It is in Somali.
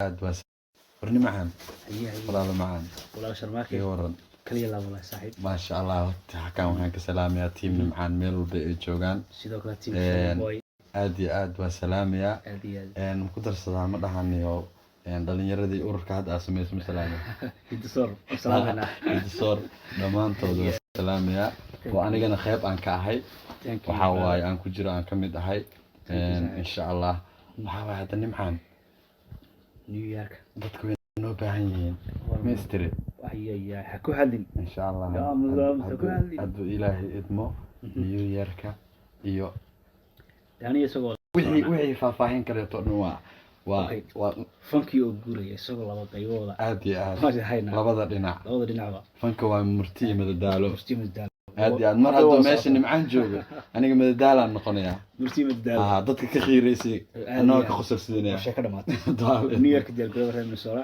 Aad baa warni macaan. Haye, haye. Walaalo macaan. Walaal Sharmaake. Ii waran? Kaliya laa walaal saaxiib. Maasha Allah. Horta halkan waxaan ka salaamayaa team Nimcaan meel walba ay joogaan. Sidoo kale team Sharma Boy. Aad iyo aad waa salaamayaa. Aad iyo aad. Ma ku darsadaa, ma dhahaniyo dhalinyaradii ururka hadda aad sameyso, ma salaamaya? Hidisoor salaamayna. Hidisoor dhammaantood waa salaamayaa, oo anigana qeyb aan ka ahay. Thank you. Waxaa waaye aan ku jiro, aan ka mid ahay. Thank you, saaxiib. Insha Allah, waxaa waaye hadda Nimcaan New York. Dadku way noo baahan yihiin, ma istiri? Ayaya, ha ku hadlin. Insha Allah. Yaa Musa, ku hadlin. Hadduu Ilaahay idmo, New Yearka iyo Aniga isagoo wixii faahfaahin kaleeto dhan waa waa fankii oo guuraya isagoo laba qaybooda. Aad iyo aad. Maasha hayna. Labada dhinac. Labada dhinacba. Fanka waa murti iyo madadaalo. Murti madadaalo. Aad iyo aad. Mar Hadda hadduu waa meesha socota. Nimcaan joogo, aniga madadaalaan noqonayaa. Murti madadaalo. Ah, dadka ka qiiraysay Aad anagoo iyo ka aad. qosolsiinaya. Waa sheeko dhamaatay. Ducaale. New York diyaar garooba reer Minnesota.